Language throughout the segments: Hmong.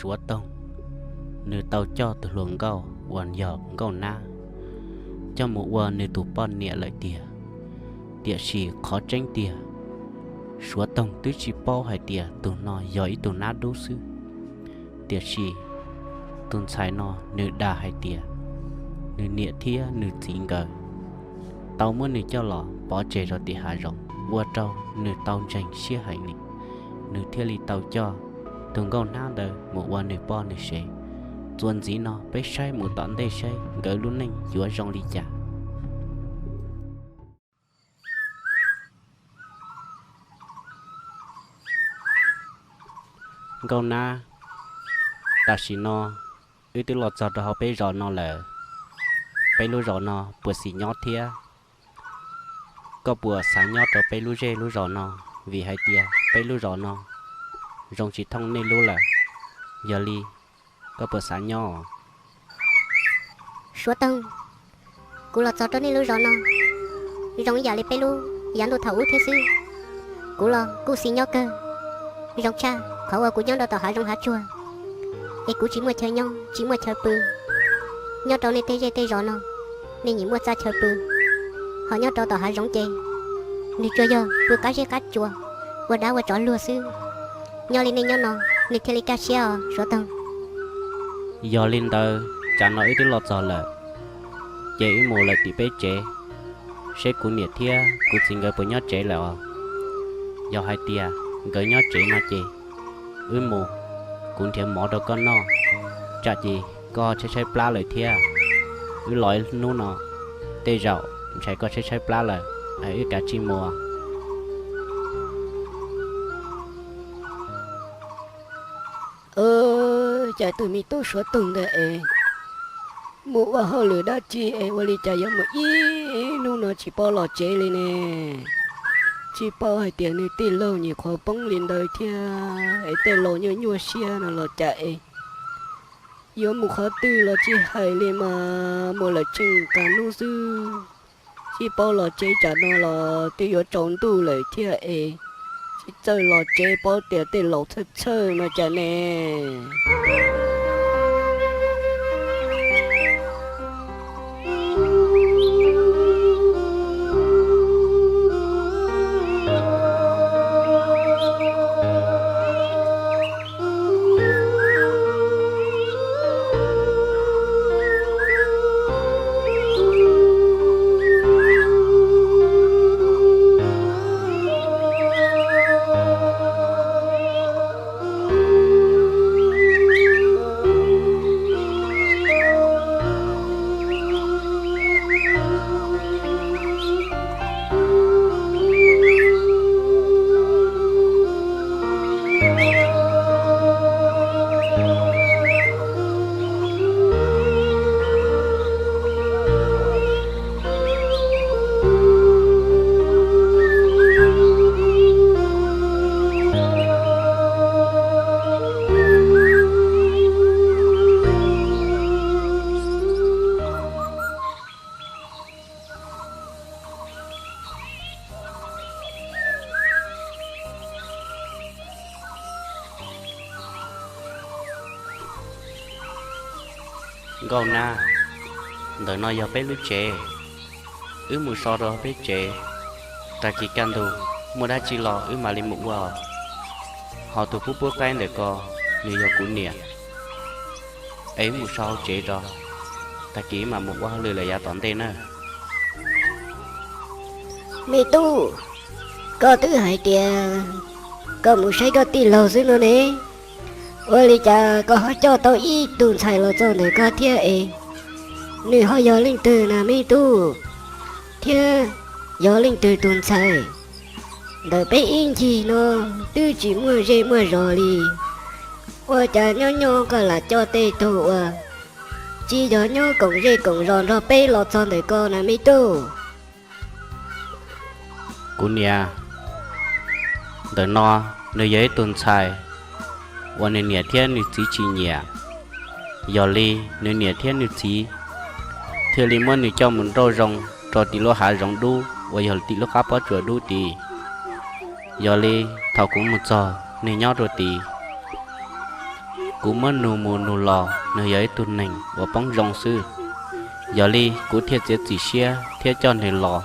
Suav Toog nws tau coj tus hluas nkauj uas yog Nkauj Nab coj mus ua nws tus poj niam lawm tiag. Tiam sis qhov tseeb tiag, Suav Toog twb tsis paub hais tias tus no yog ib tug nab dub xwb. Tiam sis tus ntxhais no nws dag hais tias nws niam thiab nws txiv nkawd tau muab nws coj los pov tseg rau tim hav zoov, ua rau nws tau ntseeg siab heev li. Nws thiaj li tau coj tus Nkauj Nab ntawd mus ua nws poj nws sev. Txuas ntxiv no peb saib mus tom ntej saib nkawd lub neej yuav zoo li cas. Nkauj Nab, tam sim no wb twb los txog rau hauv peb zos no lawm. Peb lub zos no puas xis nyob thiab? Koj puas xav nyob rau peb lub zej lub zos no? Vim hais tias peb lub zos no zoo tsis thooj nej lub lawm. Yog li, koj puas xav nyob? Suav Toog, kuv los txog rau nej lub zos no zoo ib yam li peb lub yav ntuj thaum ub thiab xwb. Kuv los kuj xis nyob kawg. Zoo tshaj qhov uas kuv nyob rau tom hav zoov hav tsuag, es kuv tsis muaj chaw nyob tsis muaj chaw pw. Nyob rau nej tej zej tej zos no, nej nyiam muaj txaj chaw pw, ho nyob rau tom hav zoov ces nws tsuas yog pw qab zeb qab tsua, ua dab ua tsov luag xwb. Nyob li nej nyob no, nej thiaj li kaj siab os Suav Toog. Yog li ntawd tsam no wb twb los txog lawm, ces wb mus lawm tim peb tsev, seb kuv niam thiab kuv txiv nkawd puas nyob tsev lawm os. Yog hais tias nkawd nyob tsev no ces wb mus, kuv nrhiav mov rau koj noj, tsam ces koj tshaib tshaib plab lawm thiab. Wb los ib hnub no, tej zaum ntshai koj tshaib tshaib plab lawm, es wb kav tsij mus. Cas tus me tub Suav Toog ntawd es mus ua hauj lwm dab tsi es ua li cas yuav mus ib hnub no tsis paub los tsev li ne? Tsis paub hais tias nws tij laug nyuam qhuav poob li ntawd thiab es tej laus nyuaj nyuaj siab no los cas es yuav mus qhov twg los tsis hais li mas mus lawm tseem qas hnub xwb. Tsis paub los tsev tsam no los twb yuav tsaus ntuj lawm thiab es tsis txawj los tsev, paub tias tej laus txhawj txhawj no cas ne. Nkauj Nab, ntawm no yog peb lub tsev, wb mus so rau peb tsev, tag kis kaj ntug muaj dab tsi los wb mam li mus ua. Ho tus pub pub qaib ntawm ko, nws yog kuv niam, es wb mus so hauv tsev tso, tag kis wb mam mus ua hauj lwm lawm yav tom ntej na. Me tub, koj twb hais tias koj mus saib koj tij laug xwb no ne, ua li cas koj ho coj tau ib tug ntxhais los txog ntawm koj thiab es? Nws ho yog leej twg na me tub? Thiab yog leej twg tus ntxhais? Ntawm peb ib ncig no twb tsis muaj zej muaj zos li, ua cas nyob nyob koj lam coj tej tug uas tsis yog nyob koom zej koom zos nrog peb los txog ntawm ko na me tub? Kuv niam, ntawm no nws yog ib tug ntxhais uas nws niam thiab nws txiv tsis nyiam. Yog li nws niam thiab nws txiv thiaj li muab nws coj mus nrauj zoo rau tim lub hav zoov dub uas yog tim lub qab pob tsuas dub tid. Yog li thaum kuv mus txog nws nyob rau tid, Kuv muab nug mus nug los nws yog ib tug neeg uas poob zoo xwb, yog li kuv thiaj txiav txim siab thiab coj nws los.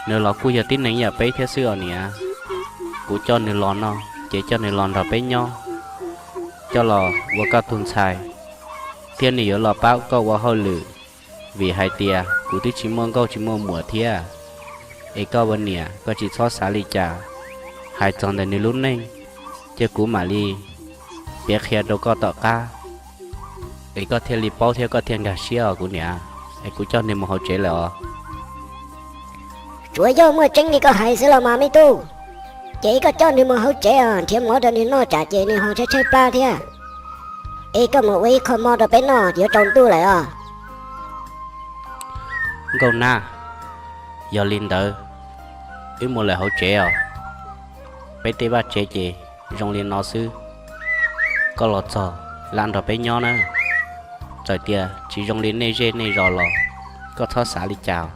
Nws los kuj yog tib neeg ib yam peb thiab xwb os niam. Kuv coj nws los no ces coj nws los nrog peb nyob, coj los ua koj tus ntxhais, thiab nws yuav los pab koj ua hauj lwm, vim hais tias kuv twb tsis muaj nkauj tsis muaj muam thiab. Es koj ua niam koj tsis txhob xav li cas, hais txog ntawm nws lub neej, ces kuv mam li piav qhia rau koj tom qab, es koj thiaj li paub thiab koj thiaj nkag siab os kuv niam. Es kuv coj nws mus hauv tsev lawm os. Tsuas yog muaj tseeb li koj hais xwb los mas me tub, ces koj coj nws mus hauv tsev os, nrhiav mov rau nws noj tsam ces nws ho tshaib tshaib plab thiab. Es koj mus ua ib qho mov rau peb noj yuav tsaus ntuj lawm os. Nkauj Nab, yog li ntawd wb mus lawm hauv tsev os. Peb tej vaj tsev ces zoo li no xwb, koj los txog lam nrog peb nyob na. Txawm tias tsis zoo li nej zej nej zos los koj txhob xav li cas.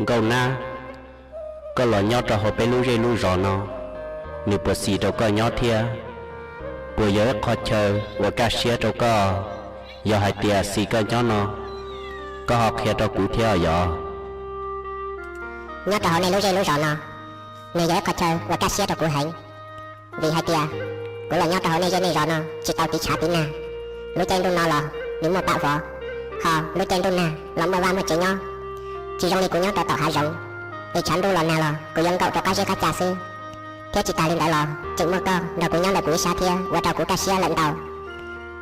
Nkauj Nab, koj los nyob rau hauv peb lub zej lub zos no, nws puas xis rau koj nyob thiab? Puas yog ib qho chaw uas kaj siab rau koj? Yog hais tias xis koj nyob no, koj ho qhia rau kuv thiab yog? Nyob rau hauv nej lub zej lub zos no, nws yog ib qho chaw uas kaj siab rau kuv heev. Vim hais tias kuv los nyob rau hauv nej zej nej zos no tsis tau tiv tshav tiv nag, lub caij ntuj no los nws muaj pam vov, ho lub caij ntuj nag los muaj vaj muaj tsev nyob. Tsis zoo li kuv nyob rau tom hav zoov, es tshav ntuj los nag los kuv yuav nkaum rau qab zeb qab ca xwb, thiab tsis tas li ntawd los tseem muaj koj nrog kuv nyob ntawm kuv ib sab thiab ua rau kuv kaj siab lawm ntau.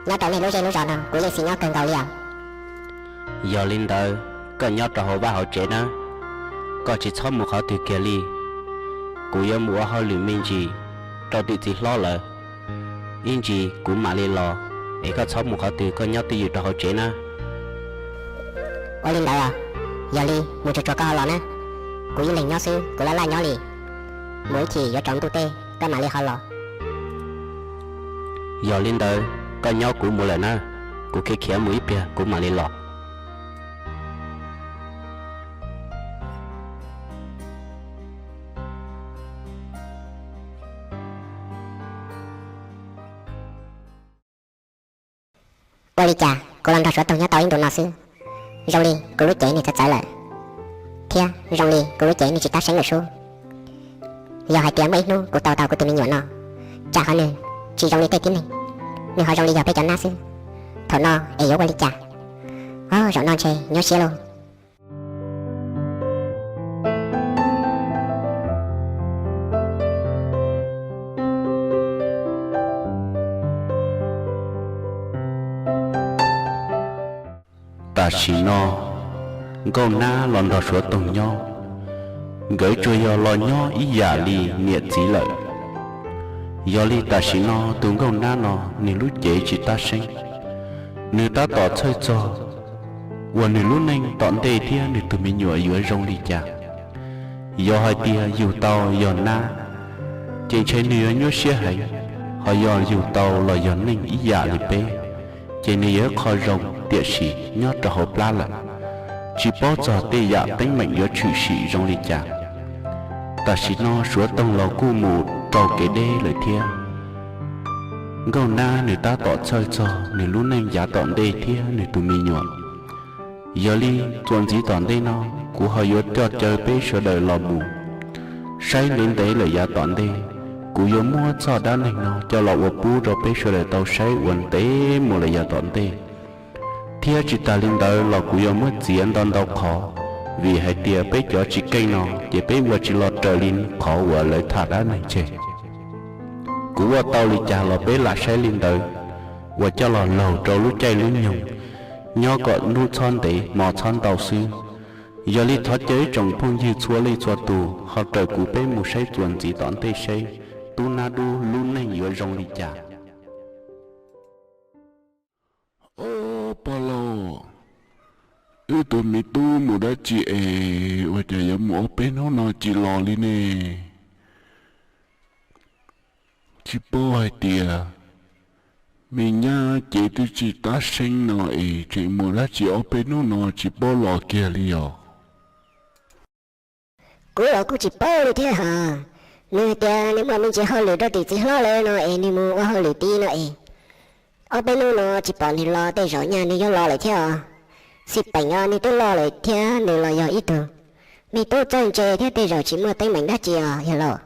Nyob rau nej lub zej lub zos no kuv yeej xis nyob kawg nkaus li os. Yog li ntawd koj nyob rau hauv vaj hauv tsev nawb, koj tsis txhob mus qhov twg kiag li. Kuv yuav mus ua hauj lwm me ntsis rau tim txiv hlob lawm, ib ntsis kuv mam li los, es koj txhob mus qhov twg, koj nyob twj ywm rau hauv tsev nawb. Ua li ntawd os, yog li mus tsuag tsuag koj ho los nawb. Kuv ib leeg nyob xwb kuv laj laj nyob li, mus ib chim yuav tsaus ntuj tej koj mam li ho los. Yog li ntawd koj nyob kuv mus lawm nawb, kuv khiav khiav mus ib pliag kuv mam li los. Ua li cas kuv los nrog Suav Toog nyob tau ib ntus no xwb, zoo li kuv lub cev nws txawv txawv lawm, thiab zoo li kuv lub cev nws tsis tab seeb lawm sub. Yog hais tias muaj ib hnub kuv tau tau kuv tus me nyuam no, tsam ho nws tsis zoo li tej tib neeg, nws ho zoo li yog peb cov nab xwb. Thaum no es yuav ua li cas? Zaum no ntshe nyuaj siab lauj. Tam sim no Nkauj Nab los nrog Suav Toog nyob, nkawd tsuas yog los nyob ib yam li niam txiv lawm. Yog li tam sim no tus Nkauj Nab no nws lub cev tsis tab seeb, nws tab tom txhawj txog uas nws lub neej tom ntej thiab nws tus me nyuam yuav zoo li cas. Yog hais tias yug tau yog nab, ces ntshe nws yuav nyuaj siab heev, ho yog yug tau los yog neeg ib yam li peb, ces nws yog ib qho zoo, tiam sis nyob rau hauv plab lawm, tsis paub txog tej yam teeb meem yuav tshwm sim zoo li cas. Tam sim no Suav Toog los kuj mus rau kev deb lawm thiab. Nkauj Nab nws tab tom txhawj txog nws lub neej yav tom ntej thiab nws tus me nyuam. Yog li txuas ntxiv tom ntej no, kuv ho yuav coj caw peb sawv daws los mus saib ntev ntev lawm yav tom ntej. Kuv yuav muab txoj dab neeg no coj los ua pub rau peb sawv daws tau saib ua ntev mus lawm yav tom ntej. Thiab tsis tas li ntawd los kuv yuav muab txiav ntau ntau qhov, vim hais tias peb cov tsis keej no ces peb ua tsis los raws li qhov uas lawv tham dab neeg tseg. Ua tau li cas los peb lam saib li ntawd, uas coj los laug rau lub caij lub nyoog, nyob kom hnub txhob ntev hmo txhob ntau xwb. Yog li thov caw ib tsoom phooj ywg txhua leej txhua tus ho raws kuv peb mus saib txuas ntxiv tom ntej seb Tub Nab Dub lub neej yuav zoo li cas. Ob, pog laus, wb tus me tub mus dab tsi es ua cas yuav mus ob peb hnub no tsis los li ne? Tsis paub hais tias me nyab ces twb tsis tab seeb no es tseem mus dab tsi ob peb hnub no tsis paub los kiag li os. Kuv los kuj tsis paub li thiab hos. Nws hais tias nws muaj me ntsis hauj lwm rau tim txiv hlob lawm no es nws mus ua hauj lwm tid no es ob peb hnub no tsis pom nws los, tej zaum nyaj nws yuav los lawm thiab os. Xij peem os, nws twb loj lawm thiab nws los yog ib tug me tub txawj ntse thiab tej zaum tsis muaj teeb meem dab tsi os yawg laus.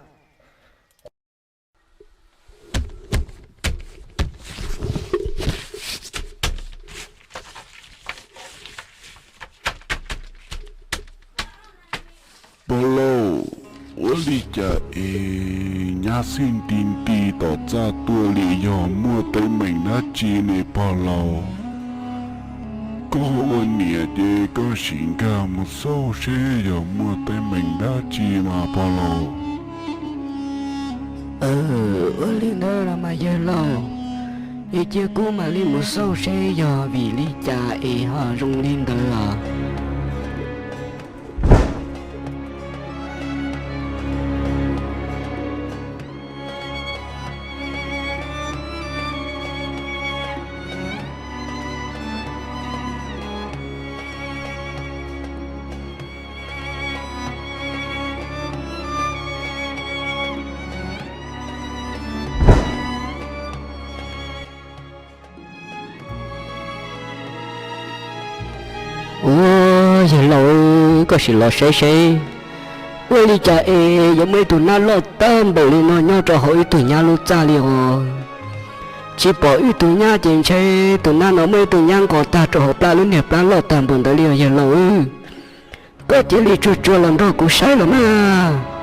Pog laus, ua li cas es nyab xij nti nti tom txaj tuaj li, yog muaj teeb meem dab tsi ne pog laus? Koj ua niam ces koj sim nkag mus xauj seb yog muaj teeb meem dab tsi mas pog laus. Ua li ntawd los mas yawg laus, es cia kuv mam li mus xauj seb yog vim li cas es ho zoo li ntawd os. Ua, yawg laus, koj sim los saib seb ua li cas es yuav muaj ib tug nab loj tag npaum li no nyob rau hauv ib tug nyab lub txaj li os. Tsis pom ib tug nyab ces ntshe tus nab no muaj ib tug nyab nqos tag rau hauv plab lub niag plab loj tag npaum ntawd li os yawg laus. Koj cia li tsuag tsuag los nrog kuv saib los mas.